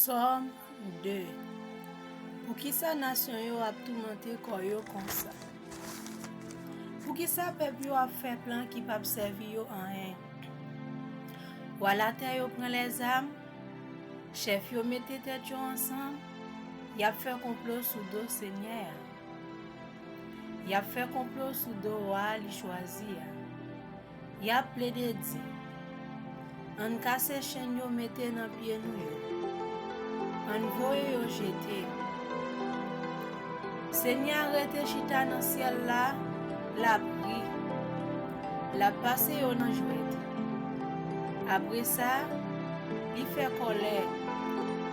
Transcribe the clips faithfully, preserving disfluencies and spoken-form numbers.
Sòm de. Poukisa nasyon yo ap toumante kò yo konsa? Poukisa pèp yo ap fè plan ki p ap sèvi yo anyen? Wa latè yo pran lèzam, chèf yo mete tèt yo ansanm, y ap fè konplo sou do Senyè a. Y ap fè konplo sou do wa li chwazi a. Y ap plede di, ann kase chenn yo mete nan pye nou yo. Ann voye yo jete. Senyè a rete chita nan syèl la, l ap ri. L ap pase yo nan jwèt. Apre sa, li fè kòlè,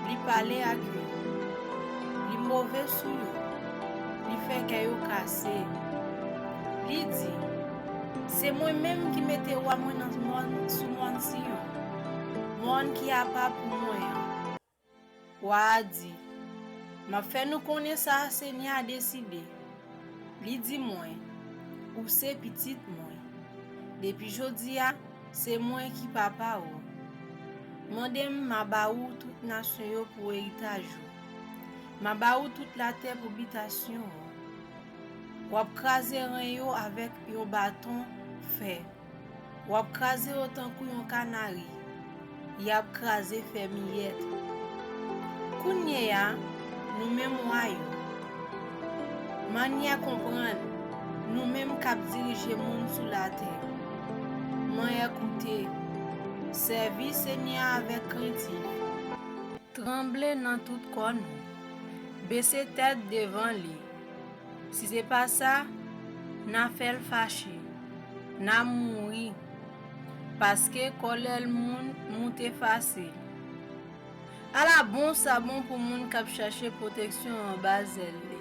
li pale ak yo, li move sou yo, li fè kè yo kase. Li di, se mwen menm ki mete wa mwen nan mòn, sou mòn Siyon, mòn ki apa pou mwen an. Wa a di, m ap fè nou konnen sa Senyè a deside. Li di mwen, ou se pitit mwen. Depi jodi a, se mwen ki papa ou. Mande m, m a ba ou tout nasyon yo pou eritaj ou. M a ba ou tout latè pou bitasyon ou. W ap kraze ren yo avèk yon baton fè. W ap kraze yo tankou yon kanari. Y ap kraze fè miyèt. Kounye a, nou menm wa yo, manyè konprann, nou menm k ap dirije moun sou latè, manyè koute, sèvi Senyè a avèk krentif. Tranble nan tout kò nou. Bese tèt devan li. Si se pa sa, n a fè l fache, n a mouri, paske kòlè l moun moute fasil. Ala bon sa bon pou moun k ap chache pwoteksyon anba zèl li.